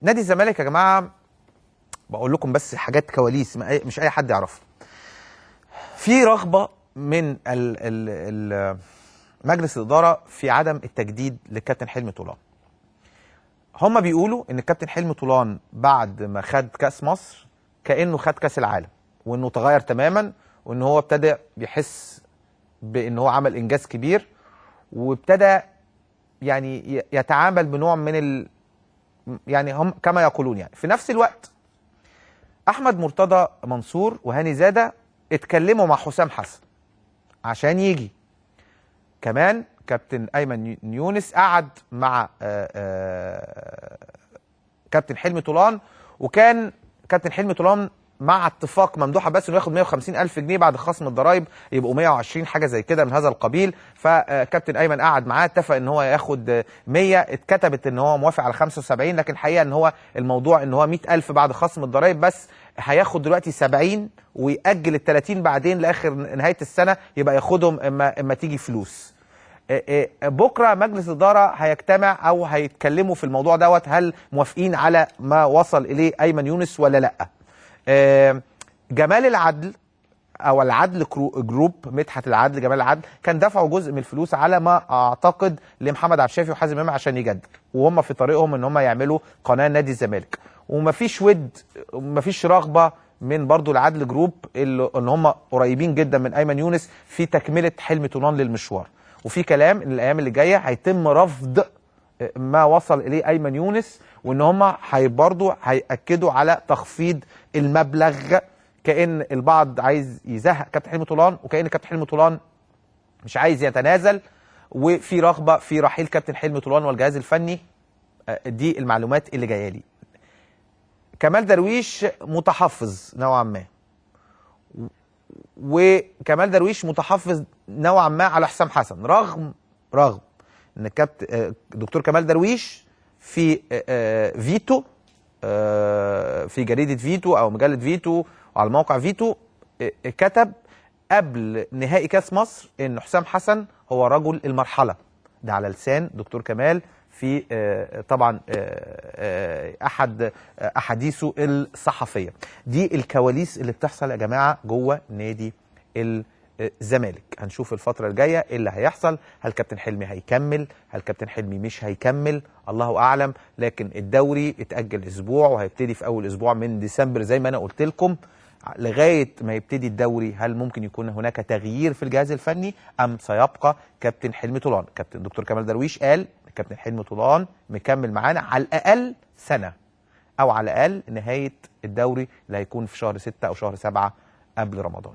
نادي الزمالك يا جماعة، بقول لكم بس حاجات كواليس مش اي حد يعرفها. في رغبة من ال ال ال مجلس الادارة في عدم التجديد للكابتن حلمي طولان. هما بيقولوا ان الكابتن حلمي طولان بعد ما خد كاس مصر كانه خد كاس العالم، وانه تغير تماما، وان هو ابتدى بيحس بان هو عمل انجاز كبير، وابتدى يعني يتعامل بنوع من يعني هم كما يقولون. يعني في نفس الوقت احمد مرتضى منصور وهاني زاده اتكلموا مع حسام حسن عشان يجي. كمان كابتن ايمن يونس قعد مع كابتن حلمي طولان، وكان كابتن حلمي طولان مع اتفاق ممدوح عباس انه ياخد 150 الف جنيه بعد خصم الضرايب، يبقوا 120 حاجة زي كده من هذا القبيل. فكابتن ايمن قعد معاه، اتفق ان هو ياخد 100، اتكتبت ان هو موافق على 75، لكن الحقيقة ان هو الموضوع ان هو 100 الف بعد خصم الضرايب، بس هياخد دلوقتي 70 ويأجل ال 30 بعدين لاخر نهاية السنة، يبقى ياخدهم اما تيجي فلوس. بكره مجلس الادارة هيجتمع او هيتكلموا في الموضوع دوت، هل موافقين على ما وصل اليه ايمن يونس ولا لا. جمال العدل او العدل جروب، مدحت العدل، جمال العدل، كان دفعوا جزء من الفلوس على ما اعتقد لمحمد عبد الشافي وحازم امام عشان يجدد، وهم في طريقهم ان هم يعملوا قناة نادي الزمالك، ومفيش ود ومفيش رغبة من برضو العدل جروب اللي ان هم قريبين جدا من ايمن يونس في تكمله حلمي طولان للمشوار. وفي كلام ان الايام اللي جاية هيتم رفض ما وصل اليه ايمن يونس، وان هم برضه هيأكدوا على تخفيض المبلغ، كأن البعض عايز يزهق كابتن حلمي طولان، وكأن كابتن حلمي طولان مش عايز يتنازل، وفي رغبة في رحيل كابتن حلمي طولان والجهاز الفني. دي المعلومات اللي جاية لي. كمال درويش متحفظ نوعا ما، وكمال درويش متحفظ نوعا ما على حسام حسن، رغم ان كابتن دكتور كمال درويش في فيتو، في جريدة فيتو او مجلة فيتو وعلى موقع فيتو، كتب قبل نهائي كاس مصر ان حسام حسن هو رجل المرحلة. ده على لسان دكتور كمال في طبعا احد احاديثه الصحفية. دي الكواليس اللي بتحصل يا جماعة جوه نادي الزمالك. هنشوف الفترة الجاية ايه اللي هيحصل، هل كابتن حلمي هيكمل، هل كابتن حلمي مش هيكمل، الله اعلم. لكن الدوري اتأجل اسبوع وهيبتدي في اول اسبوع من ديسمبر زي ما انا قلت لكم. لغاية ما يبتدي الدوري هل ممكن يكون هناك تغيير في الجهاز الفني ام سيبقى كابتن حلمي طولان؟ كابتن دكتور كمال درويش قال كابتن حلمي طولان مكمل معانا على الاقل سنة، او على الاقل نهاية الدوري اللي هيكون في شهر 6 او شهر 7 قبل رمضان.